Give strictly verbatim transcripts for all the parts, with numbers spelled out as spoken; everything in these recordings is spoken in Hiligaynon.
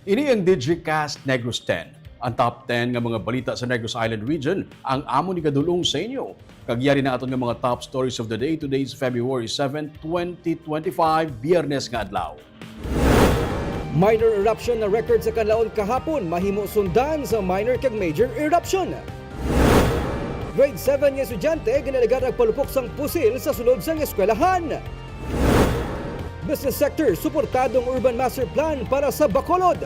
Ini ang Digicast Negros ten, ang top ten nga mga balita sa Negros Island Region, ang amon igadulong sa inyo. Kag yari na aton nga mga top stories of the day. Today is February seven, twenty twenty-five, Biyernes nga adlaw. Minor eruption na record sa Canlaon kahapon, mahimo sundan sa minor kag major eruption. Grade seven nga estudyante ginalagan nagpalupok sang pusil sa sulod sang eskwelahan. Business sector, suportado ang Urban Master Plan para sa Bacolod.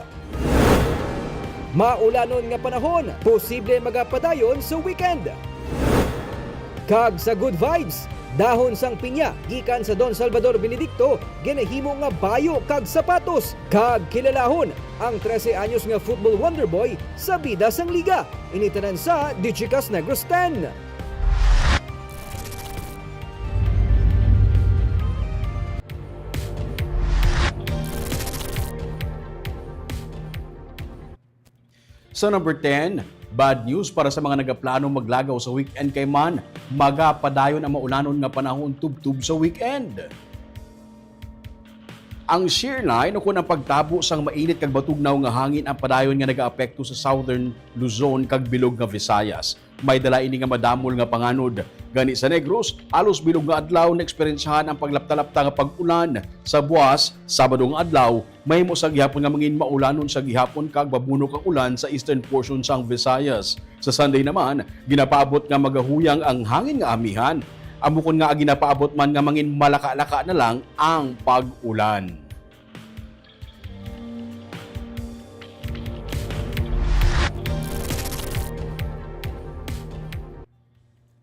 Maulanon nga panahon, posible magapadayon sa weekend. Kag sa good vibes, dahon sang pinya gikan sa Don Salvador Benedicto ginahimo nga bayo kag sapatos, kag kilalahon ang trese anyos nga football wonderboy sa bida sang liga. Ini tanan sa Digicast Negros ten. Sa number ten, bad news para sa mga nagaplano maglagaw sa weekend, kay man magapadayon ang maulanon nga panahon tubtob sa weekend. Ang shear line, ukon ang pagtabo sang mainit kag batugnaw nga hangin, ang padayon nga nagaapekto sa Southern Luzon kag bilog nga Visayas. May dala ini nga madamol nga panganod. Gani sa Negros, halos bilog nga adlaw naeksperyensyahan ang paglapta-lapta nga pag-ulan. Sa buas, Sabado nga adlaw, mahimo sa gihapon nga mangin maulanon sa gihapon kag mabunok ang ulan sa eastern portion sang Visayas. Sa Sunday naman, ginapaabot nga magahuyang ang hangin nga amihan. Amo kon nga ginapaabot man nga mangin malaka-laka na lang ang pag-ulan.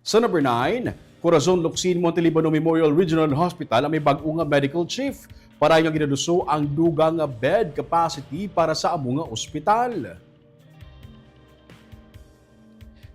Sa number nine, Corazon Locsin Montelibano Memorial Regional Hospital ang may bag-o nga medical chief para nga ginaduso ang dugang nga bed capacity para sa amo nga ospital.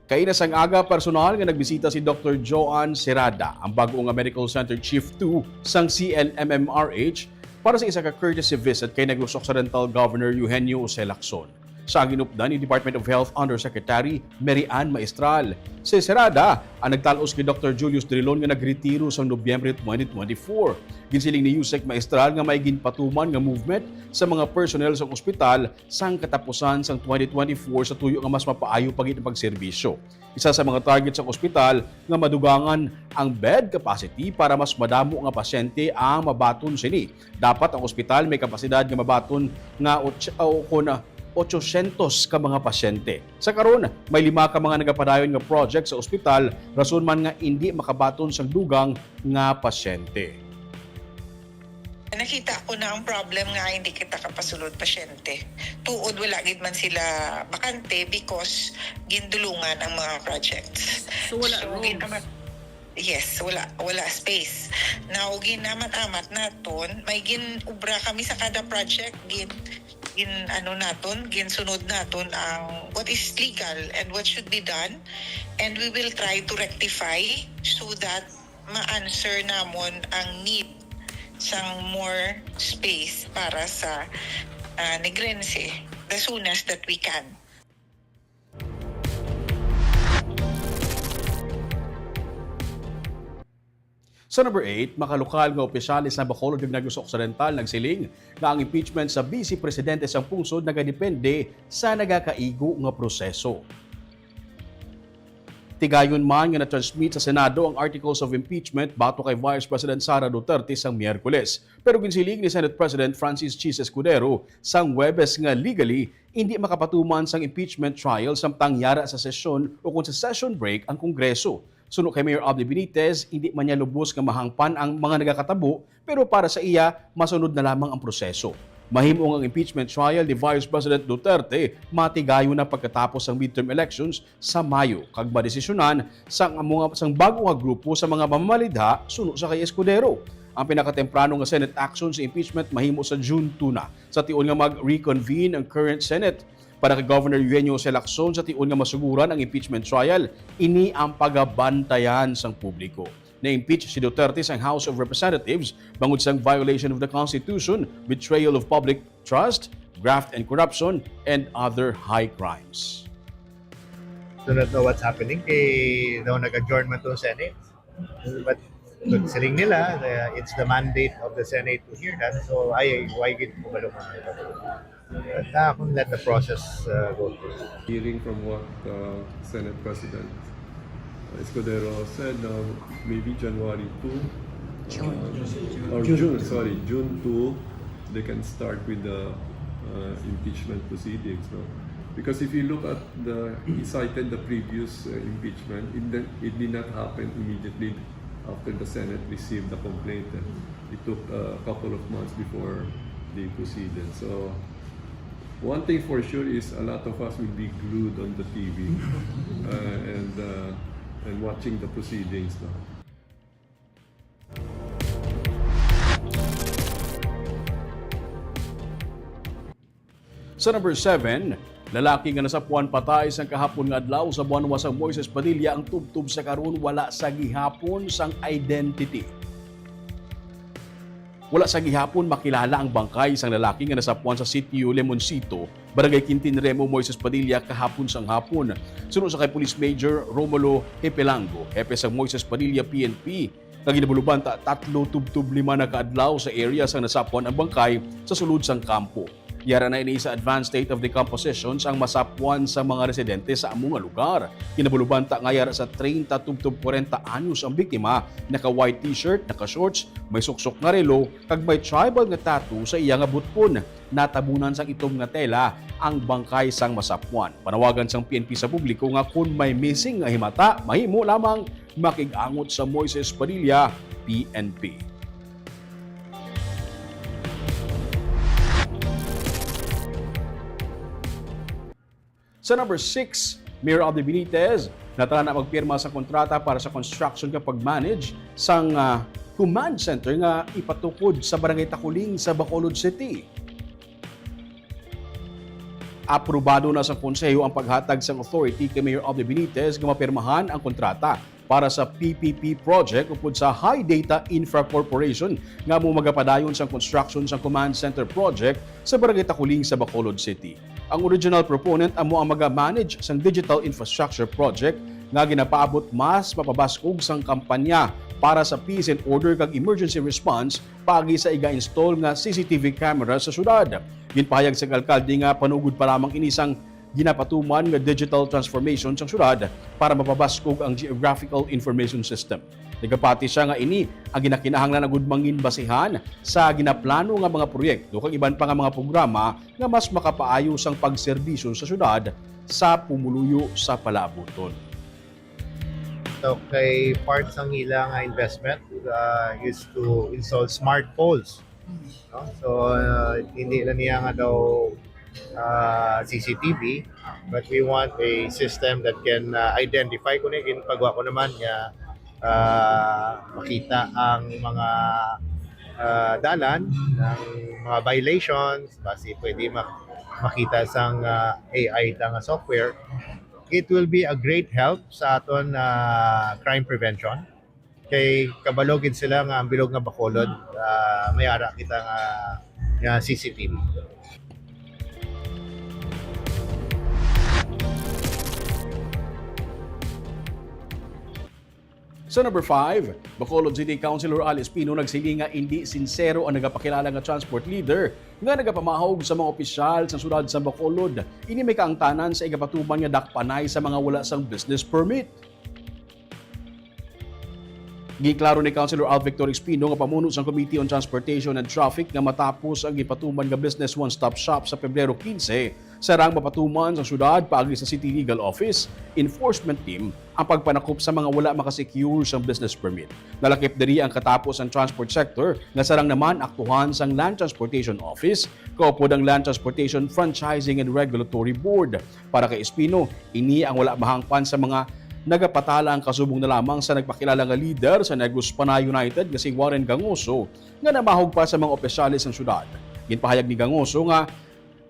Kaina sang aga, personal nga nagbisita si Doktor Joan Serada, ang bag-o nga Medical Center Chief two sang C N M M R H, para sa isa ka courtesy visit kay Negros Occidental Governor Eugenio Jose Lacson. Sa ginupdan ni Department of Health Undersecretary Mary Ann Maestral, si Serada ang nagtal-os kay Doktor Julius Drilon nga nagretiro sang Nobyembre twenty twenty-four. Ginsiling ni Usec Maestral nga may ginpatuman nga movement sa mga personnel sang ospital sang katapusan sang twenty twenty-four sa tuyo nga mas mapaayo pa gid ang pagserbisyo. Isa sa mga target sang ospital nga madugangan ang bed capacity para mas madamo nga pasyente ang mabaton sini. Dapat ang ospital may kapasidad nga mabaton nga och-, o kon, ah, ochocientos ka mga pasyente. Sa karon, may lima ka mga nagapadayon nga project sa ospital, rason man nga indi makabaton sang dugang nga pasyente. Nakita ko na ang problem nga hindi kita kapasulod pasyente. Tuod wala gid man sila bakante because gindulungan ang mga projects. So, wala So, rooms? ginamat-, yes, wala, wala space. Now, ginamat-amat naton, may gin-ubra kami sa kada project, gin, gin, ano naton, ginsunod naton ang what is legal and what should be done. And we will try to rectify so that ma-answer namon ang need sang more space para sa, ah, Negrense the soonest that we can. Sa number eight, makalokal nga opisyales sa Bacolod kag Negros Occidental nagsiling nga ang impeachment sa Vice Presidente sang pungsod nagadepende sa nagakaigo nga proseso. Tigayon man nga na-transmit sa Senado ang articles of impeachment batok kay Vice President Sara Duterte sang Miyerkules. Pero ginsiling ni Senate President Francis Chiz Escudero sang Huwebes nga legally indi makapatuman sang impeachment trial samtang yara sa sesyon o kon sa session break ang Kongreso. Suno kay Mayor Abdi Benitez, indi man niya lubos nga mahangpan ang mga nagakatabo, pero para sa iya, masunod na lamang ang proseso. Mahimo nga ang impeachment trial ni Vice President Duterte matigayon na pagkatapos sang midterm elections sa Mayo, kag madesisyonan sang, amo nga, sang bag-o nga grupo sa mga mamamalidha suno sa kay Escudero. Ang pinakatemprano nga Senate action sa impeachment mahimo sa June two na, sa tion nga mag-reconvene ang current Senate. Para kay Governor Eugenio Jose Lacson, sa tion nga masuguran ang impeachment trial, ini ang pagabantayan sang publiko. Na-impeach si Duterte sang House of Representatives bangod sang violation of the Constitution, betrayal of public trust, graft and corruption, and other high crimes. Do not know what's happening kay daw nag-adjourn man to Senate. But, but siling nila, the, it's the mandate of the Senate to hear that. So, ay, why gid ko ba lumang? But, uh, kung let the process, uh, go through. Hearing from what uh, Senate President Escudero said, uh, maybe January two uh, or June, sorry, June two, they can start with the uh, impeachment proceedings. No? Because if you look at the, he cited the previous uh, impeachment, it, did- it did not happen immediately after the Senate received the complaint. Eh. It took a couple of months before they proceeded. So, one thing for sure is a lot of us will be glued on the T V uh, and uh, and watching the proceedings. No? Sa number seven, lalaki nga nasapuan patay sang kahapon nga adlaw sa Buanwa sang Moises Padilla ang tubtob sa karon wala sa gihapon sang identity. Wala sa gihapon makilala ang bangkay sang lalaki nga nasapuan sa sitio Lemoncito, Barangay Quintin Remo, Moises Padilla kahapon sang hapon. Suno sa kay Police Major Romulo Hipelango, hepe sang Moises Padilla P N P, nga ginabulubanta tatlo tubtob lima na ka adlaw sa area sang nasapuan ang bangkay sa sulod sang kampo. Yara na ini sa advanced state of decomposition sang masapuan sa mga residente sa amo nga lugar. Ginabulubanta nga yara sa treinta tubtob kwarenta anyos ang biktima, naka white t-shirt, naka shorts, may suksok nga relo, kag may tribal nga tattoo sa iya nga butpon. Natabunan sang itom nga tela ang bangkay sang masapuan. Panawagan sang P N P sa publiko nga kon may missing nga himata, mahimo lamang makig-angot sa Moises Padilla P N P. Sa number six, Mayor Aldo Benitez, natala na magpirma sa kontrata para sa construction kag pag-manage sang ah, command center nga ipatukod sa Barangay Takuling sa Bacolod City. Aprobado na sa Konseho ang paghatag sang authority kay Mayor Aldo Benitez nga mapirmahan ang kontrata para sa P P P project upod sa High Data Infra Corporation nga amo magapadayon sang construction sang command center project sa Barangay Takuling sa Bacolod City. Ang original proponent amo ang maga-manage sang digital infrastructure project nga ginapaabot mas mapabaskog sang kampanya para sa peace and order kag emergency response paagi sa iga-install nga C C T V camera sa syudad. Ginpahayag sang alkalde nga panugod pa lamang ini sang ginapatuman nga digital transformation sang syudad para mapabaskog ang geographical information system. Nagapati sia nga ini ang ginakinahanglan agud mangin basihan sa ginaplano nga mga proyekto kag iban pa nga mga programa nga mas makapaayo sang pagserbisyo sa syudad sa pumuluyo sa palaabuton. So, kay part sang ila nga investment uh, is to install smart poles. No? So, uh, hindi lang niya nga daw uh, C C T V, but we want a system that can uh, identify ko ni ginpagwa ko naman nga uh, makita ang mga uh, dalan, ang mga violations, basi pwede mak- makita sang uh, A I ta nga software. It will be a great help sa aton uh, crime prevention. Kay kabalo gid sila nga ang bilog nga Bacolod, ah, may ara kita nga, nga C C T V. Sa number five, Bacolod City Councilor Alice Pino nagsiling nga indi sinsero ang nagapakilala nga transport leader nga nagapamahog sa mga opisyal sa syudad sa Bacolod. Ini may kaangtanan sa igapatuman nga dakpanay sa mga wala sang business permit. Giklaro ni Councilor Al Victor Espino nga pamuno sang Committee on Transportation and Traffic nga matapos ang gipatuman nga Business One Stop Shop sa Pebrero quince, sarang mapatuman sa syudad paagi sa City Legal Office, Enforcement Team, ang pagpanakop sa mga wala makasecure sang business permit. Nalakip diri ang katapos ang transport sector nga sarang naman aktuhan sang Land Transportation Office, kaupod ang Land Transportation Franchising and Regulatory Board. Para kay Espino, ini ang wala mahangpan sa mga nagapatala ang kasubong na lamang sa nagpakilala nga lider sa Negros Panay United nga si Warren Gangoso nga namahog pa sa mga opisyales sang syudad. Ginpahayag ni Gangoso nga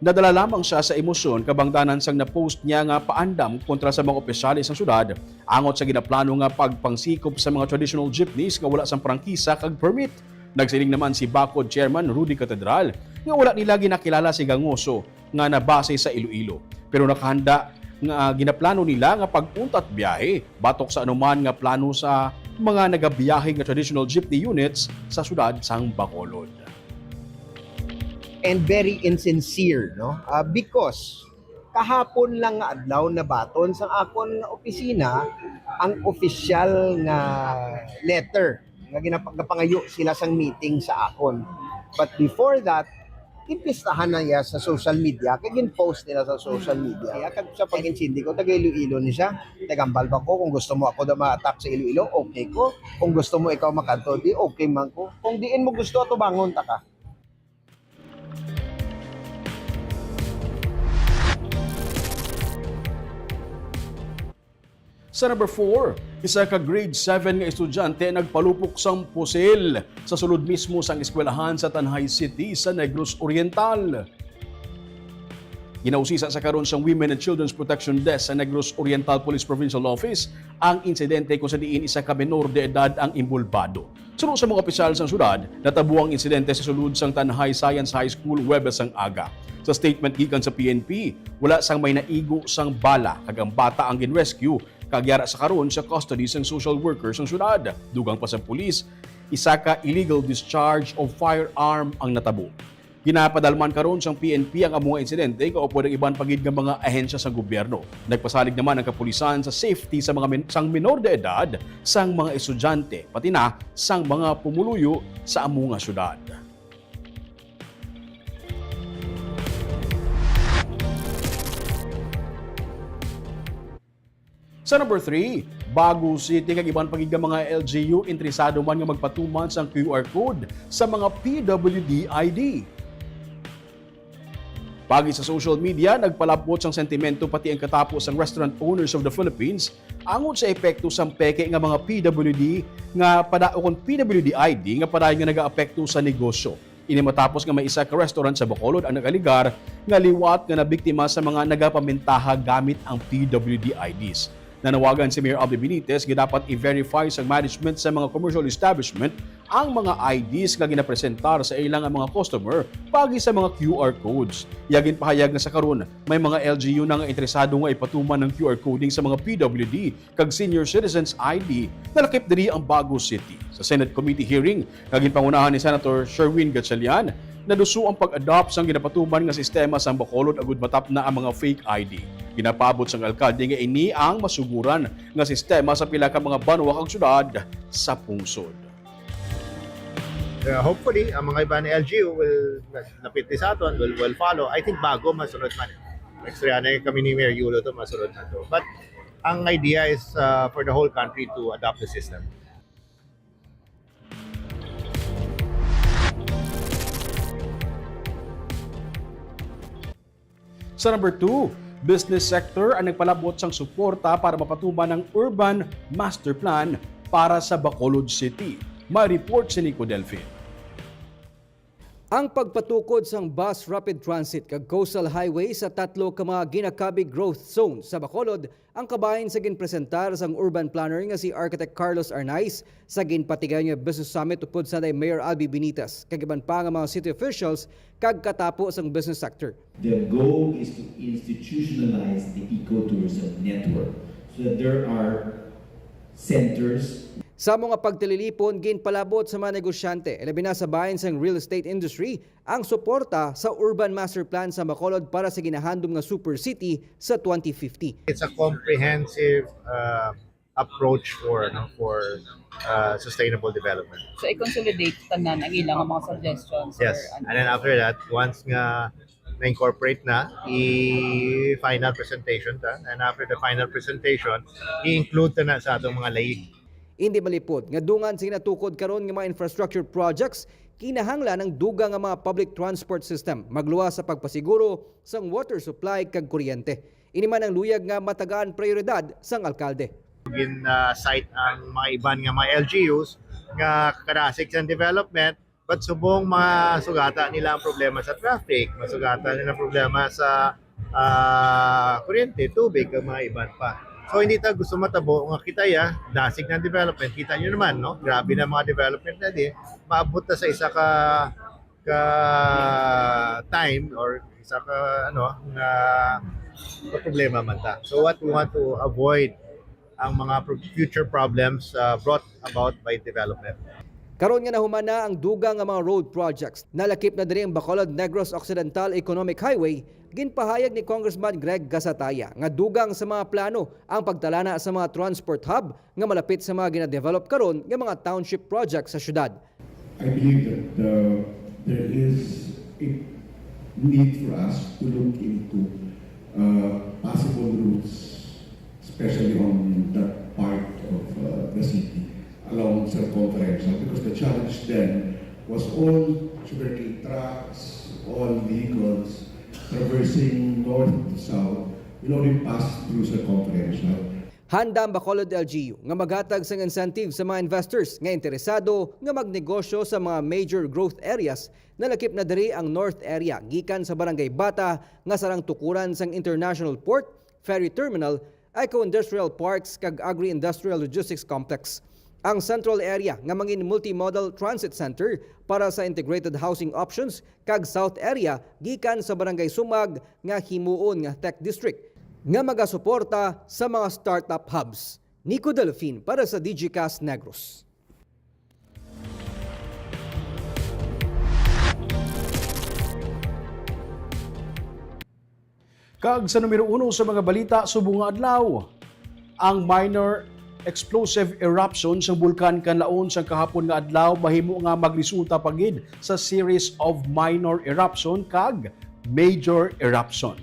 nadala lamang sia sa emosyon kabangdanan sang na-post niya nga paandam kontra sa mga opisyales sang syudad angot sa ginaplano nga pagpangsikop sa mga traditional jeepneys nga wala sang prangkisa kag permit. Nagsiling naman si Bacod Chairman Rudy Catedral nga wala nila ginakilala si Gangoso nga nabase sa Iloilo, pero nakahanda nga ginaplano nila nga pag-untat biyahe batok sa anuman nga plano sa mga nagabiyahe nga traditional jeepney units sa syudad sang Bacolod. And very insincere, no? Ah, because kahapon lang nga adlaw nabaton sa akon nga opisina ang opisyal nga letter nga ginapa-, gapangayo sila sang meeting sa akon. But before that, impistahan na niya sa social media, kay gin-post nila sa social media. Kaya kag sa pag-insindi ko, taga Iloilo ni siya. Tagambal ba ko? Kung gusto mo ako daw ma-attack sa Iloilo, okay ko. Kung gusto mo ikaw makanto, di okay man ko. Kung diin mo gusto, atubangon ta ka. Sa number four, isa ka grade seven nga estudyante nagpalupok sang pusil sa sulod mismo sang eskwelahan sa Tanjay City sa Negros Oriental. Ginausisa sa karon sang Women and Children's Protection Desk sa Negros Oriental Police Provincial Office ang insidente, kung sa diin isa ka menor de edad ang inbolbado. Suno sa mga opisyal sang syudad, natabo ang insidente sa sulod sang Tanjay Science High School Huwebes sang aga. Sa statement gikan sa P N P, wala sang may naigo sang bala kag ang bata ang gin-rescue kag yara sa karon sa custody sang social worker sang syudad. Dugang pa sa pulis, isa ka illegal discharge of firearm ang natabo. Ginapadalman karon sang P N P ang amo nga insidente, kaupod ang iban pa gid nga mga ahensya sang gobyerno. Nagpasalig naman ang kapulisan sa safety sa mga min-, sang minor de edad, sang mga estudyante, pati na sang mga pumuluyo sa amo nga syudad. Sa number three, Bago City kag iban pa gid nga mga L G U interesado man nga magpatuman sang Q R code sa mga P W D I D. Paagi sa social media, nagpalabot sang sentimento pati ang katapo sang Restaurant Owners of the Philippines angot sa epekto sang peke nga mga P W D nga pada-, ukon P W D I D nga padayon nga nagaapekto sa negosyo. Ini matapos nga may isa ka restaurant sa Bacolod ang nag-alegar nga liwat nga nabiktima sa mga nagapamintaha gamit ang P W D I Ds. Nanawagan si Mayor Albee Benitez nga dapat i-verify sa management sa mga commercial establishment ang mga I Ds nga ginapresentar sa ila nga mga customer paagi sa mga Q R codes. Iya ginpahayag nga sa karon may mga L G U na nga interesado nga ipatuman ang Q R coding sa mga P W D kag Senior Citizens I D nga lakip diri ang Bago City. Sa Senate Committee hearing nga ginpangunahan ni Senator Sherwin Gatchalian, naduso ang pag-adopt sang ginapatuman nga sistema sang Bacolod agud matapna ang mga fake I D. Ginapaabot sang alkalde nga ini ang masuguran nga sistema sa pila ka mga banwa kag syudad sa pungsod. Uh, hopefully, ang mga iba ni L G U will lapit ni sa aton, will, will follow. I think Bago masunod man. Next year, ano yung kami ni Mayor Yulo to, masunod na to. But ang idea is uh, for the whole country to adopt the system. Sa number two, business sector ang nagpalabot sang suporta para mapatuman ang Urban Master Plan para sa Bacolod City. May report si Nico Delfin. Ang pagpatukod sang bus rapid transit kag coastal highway sa tatlo ka mga ginakabig growth zone sa Bacolod ang kabahin sa ginpresentar sang urban planner nga si Architect Carlos Arnaiz sa ginpatigayon nga Business Summit upod sa Mayor Albee Benitez kag iban pa nga mga city officials kag katapo sang business sector. The goal is to institutionalize the ecotourism network so that there are centers. Sa mga pagtililipon, ginpalabot sa mga negosyante, labi na sa bahin sang real estate industry, ang suporta sa Urban Master Plan sa Bacolod para sa ginahandom nga Super City sa twenty fifty. It's a comprehensive uh, approach for ano, for uh, sustainable development. So, i-consolidate tanan ang ilang mga suggestions. Yes. Or, ano. And then after that, once nga na-incorporate na, i-final presentation ta. And after the final presentation, i-include ta na sa atong mga layig. Hindi malipod nga dungan sa ginatukod karon nga mga infrastructure projects, kinahanglan ang dugang nga mga public transport system, magluwas sa pagpasiguro sang water supply kag kuryente. Ini man ang luyag nga matagaan prioridad sang alkalde. Gin-cite ang mga iban nga mga L G Us nga kadasig sa development, but subong masugata nila ang problema sa traffic, masugata nila ang problema sa ah, kuryente, tubig, ang mga iban pa. So hindi ta gusto matabo nga kita ya dasig ng development. Kita nyo naman, no? Grabe na mga development na di. Maabot na sa isa ka ka time or isa ka ano nga problema man ta. So what we want to avoid ang mga pro- future problems uh, brought about by development. Karon nga nahuman na ang dugang nga mga road projects, nalakip na diri ang Bacolod Negros Occidental Economic Highway. Ginpahayag ni Congressman Greg Gasataya nga dugang sa mga plano ang pagtalana sa mga transport hub nga malapit sa mga ginadevelop karon nga mga township projects sa syudad. I believe that uh, there is a need for us to look into uh, possible routes, especially on that part of uh, the city along Circumferential, because the challenge then was all sugarcane trucks, all vehicles traversing north to south will only pass through Circumferential. Handa ang Bacolod L G U nga maghatag sang incentive sa mga investors nga interesado nga magnegosyo sa mga major growth areas. Nalakip na diri ang North Area gikan sa Barangay Bata nga sarang tukuran sang International Port, Ferry Terminal, Eco-Industrial Parks kag Agri-Industrial Logistics Complex. Ang Central Area nga mangin multimodal transit center para sa integrated housing options kag South Area gikan sa Barangay Sumag nga himuon nga tech district nga magasuporta sa mga startup hubs. Nico Delfin para sa Digicast Negros. Kag sa numero uno sa mga balita subong nga adlaw, ang minor explosive eruption sa Bulkan Kanlaon sang kahapon nga adlaw mahimo nga magresulta pa gid sa series of minor eruption kag major eruption.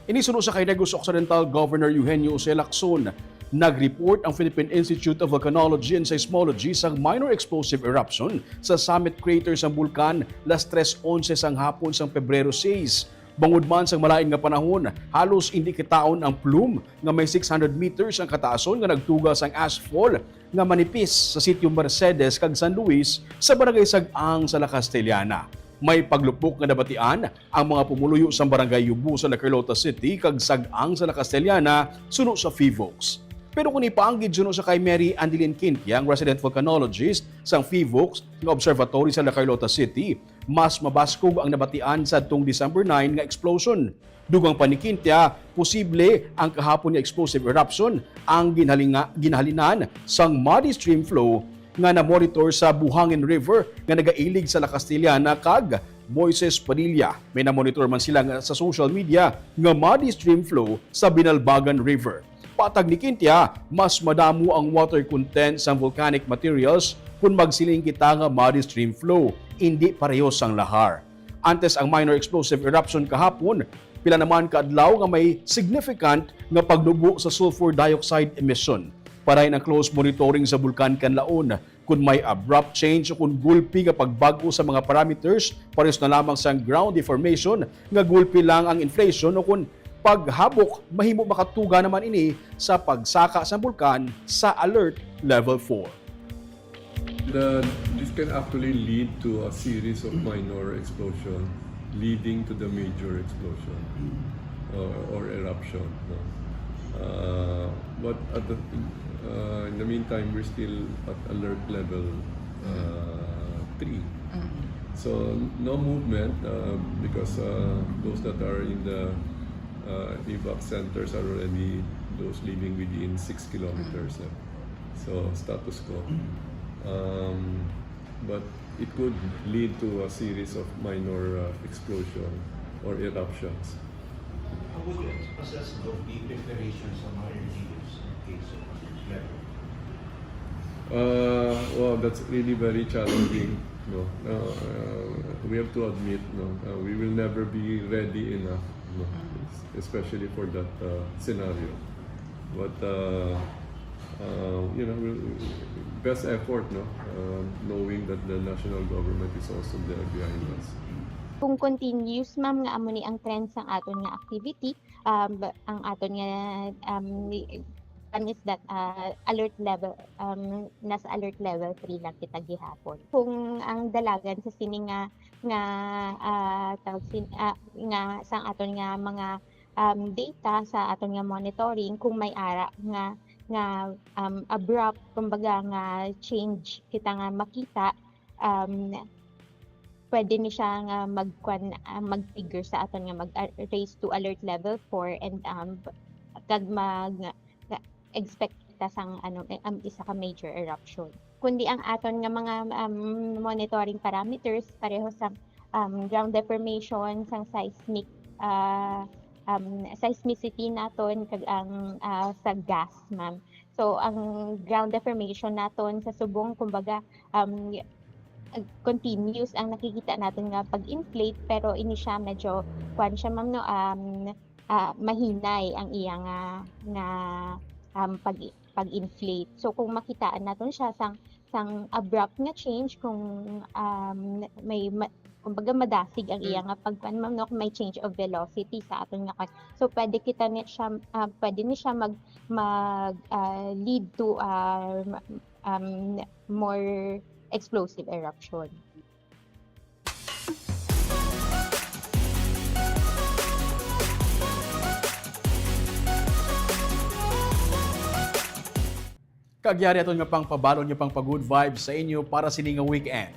Ini suno sa kay Negros Occidental Governor Eugenio Jose Lacson. Nag-report ang Philippine Institute of Volcanology and Seismology sang minor explosive eruption sa summit crater sang bulkan las tres onse sang hapon sang Pebrero sais. Bangod man sang malain nga panahon, halos indi kitaon ang plume nga may six hundred meters ang kataason nga nagtuga sang ashfall nga manipis sa sitio Mercedes kag San Luis sa barangay Sag-ang sa La Castellana. May paglupok nga nabatian ang mga pumuluyo sang Barangay Yubo sa La Carlota City kag Sag-ang sa La Castellana suno sa PHIVOLCS. Pero kung ipaanggid suno sa kay Mary Andeline Quintia, ang resident volcanologist sang PHIVOLCS nga observatory sa La Carlota City, mas mabaskog ang nabatian sadtong December nine nga explosion. Dugang pa ni Quintia, posible ang kahapon nga explosive eruption ang ginhalinga-, ginhalinan sang muddy stream flow nga na-monitor sa Buhangin River nga nagailig sa La Castellana kag Moises Padilla. May na-monitor man sila nga sa social media nga muddy stream flow sa Binalbagan River. Patag ni Quintia, mas madamo ang water content sang volcanic materials kon magsiling kita nga muddy stream flow, indi pareho sang lahar. Antes ang minor explosive eruption kahapon, pila naman ka adlaw nga may significant nga pagnubo sa sulfur dioxide emission. Parain ang close monitoring sa Bulkan Kanlaon. Kon may abrupt change o kon gulpi nga pagbag-o sa mga parameters, parehas na lamang sang ground deformation nga gulpi lang ang inflation o kon paghabok, mahimo makatuga naman ini sa pagsaka sang bulkan sa Alert Level four. The, this can actually lead to a series of minor explosion leading to the major explosion or, or eruption. No? Uh, but at the, uh, in the meantime, we're still at alert level uh, three. So no movement uh, because uh, those that are in the uh, evac centers are already those living within six kilometers. Uh, So, status quo. Um, but it could lead to a series of minor uh, explosion or eruptions. How would you assess the preparations of our L G Us in case of level? Uh, well, that's really very challenging. No? Uh, uh, we have to admit, no, uh, we will never be ready enough, no? Especially for that uh, scenario. But uh, uh, you know, best effort, no? Uh, knowing that the national government is also there behind us. Kung continuous, ma'am, nga amo ni ang trend sang aton nga activity, um, ang aton nga um, is that uh, alert level, um, nasa alert level three lang kita gihapon. Kung ang dalagan sa sini nga nga uh, tawag sin, uh, nga sang aton nga mga um, data sa aton nga monitoring, kung may ara nga nga um, abrupt, kumbaga, nga change kita nga makita, um, pwede ni siya nga magkuan, ah, mag-trigger sa aton nga mag-, ah, raise to alert level four and, um, kag mag-, nga expect kita sang, ano, eh, um, isa ka major eruption. kundi ang aton nga mga, um, monitoring parameters, pareho sa, um, ground deformation, sang seismic, ah, um, seismicity naton, kag ang, ah, sa gas, ma'am. So, ang ground deformation naton sa subong, kumbaga, um, continuous ang nakikita naton nga pag-inflate, pero ini siya medyo, kuwan siya, ma'am, no, um, ah, mahinay ang iya nga, nga, um, pag-, pag-inflate. So, kung makitaan naton siya sang, sang abrupt nga change, kung, um, may ma-, kumbaga, madasig ang iya Mm. nga pagkuwan, ma'am, no, kung may change of velocity sa aton nga kuwan. So, pwede kita ni siya, ah, pwede ni siya mag-, mag, ah, lead to, ah, um, more explosive eruption. Kag yari aton nga pangpabalon nga pangpa-good vibes sa inyo para sini nga weekend.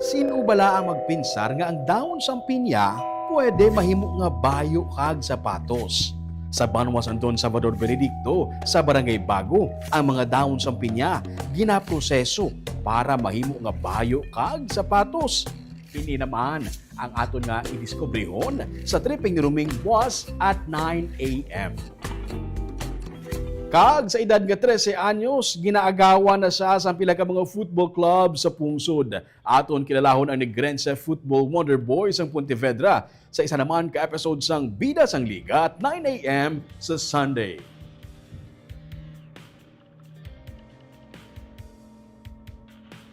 Sin-o bala ang magpinsar nga ang dahon sang pinya pwede mahimo nga bayo kag sapatos? Sa banwa sang Don Salvador Benedicto, sa Barangay Bago, ang mga dahon sang pinya ginaproseso para mahimo nga bayo kag sapatos. Ini naman ang aton nga idiskubrihon sa tripping ni Ruming buwas at nine a.m. Kag sa edad nga trese anyos, ginaagawan na siya sang pila ka mga football club sa pungsod. Aton kilalahon ang Negrense Football Wonder Boy sang Pontevedra sa isa naman ka episode sang Bida sang Liga at nine a.m. sa Sunday.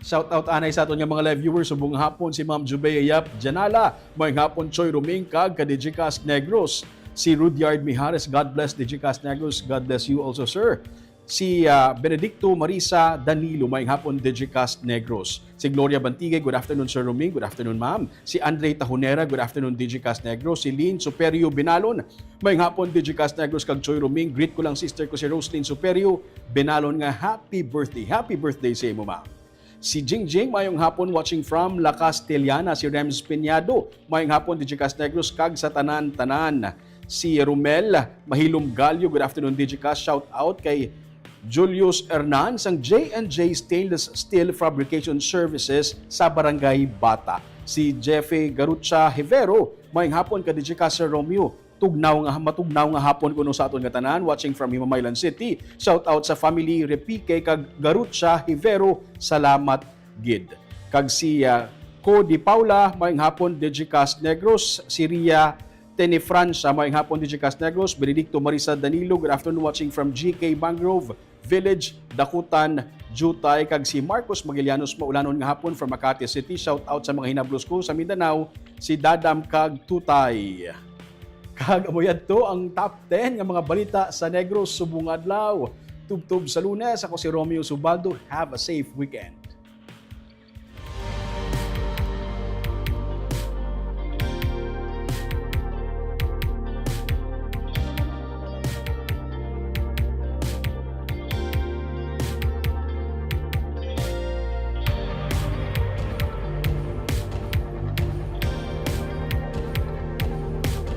Shout out anay sa aton nga mga live viewers, subong hapon si Ma'am Jubea Yap Janala, may hapon Choi Ruming kag ka Digicast Negros. Si Rudyard Mijares, God bless Digicast Negros. God bless you also, sir. Si, ah, Benedicto Marisa Danilo, may hapon Digicast Negros. Si Gloria Bantigue, good afternoon, Sir Ruming. Good afternoon, ma'am. Si Andre Tahonera, good afternoon, Digicast Negros. Si Lynn Superio Binalon, may hapon, Digicast Negros kag Choi Ruming. Greet ko lang sister ko si Roslyn Superio Binalon nga happy birthday. Happy birthday sa imo, ma'am. Si Jingjing, mayong hapon, watching from La Castellana. Si Rems Piñado, mayong hapon, Digicast Negros, kag sa tanan-tanan. Si Romel Mahilom Galyo, good afternoon, Digicast. Shout out kay Julius Hernan sang J and J Stainless Steel Fabrication Services sa Barangay Bata. Si Jeffy Garucha Hivero, mayong hapon ka Digicast, Sir Romeo. Tugnaw nga, matugnaw nga hapon kuno sa aton nga tanan, watching from Himamaylan City. Shout out sa family Repique kag Garucha Hivero. Salamat gid. Kag si, ah, Cody Paula, mayong hapon, Digicast Negros. Si Ria Tenifrancia, mayong hapon, Digicast Negros. Benedicto Marisa Danilo, good afternoon, watching from G K Mangrove Village, Dakutan, Jutay. Kag si Marcos Maguillanos, maulanon nga hapon from Makati City. Shout out sa mga hinablos ko sa Mindanao, si Dadam kag Tutay. Kag amo yadto ang top ten nga mga balita sa Negros subong adlaw. Tubtob sa Lunes, ako si Romeo Subaldo. Have a safe weekend.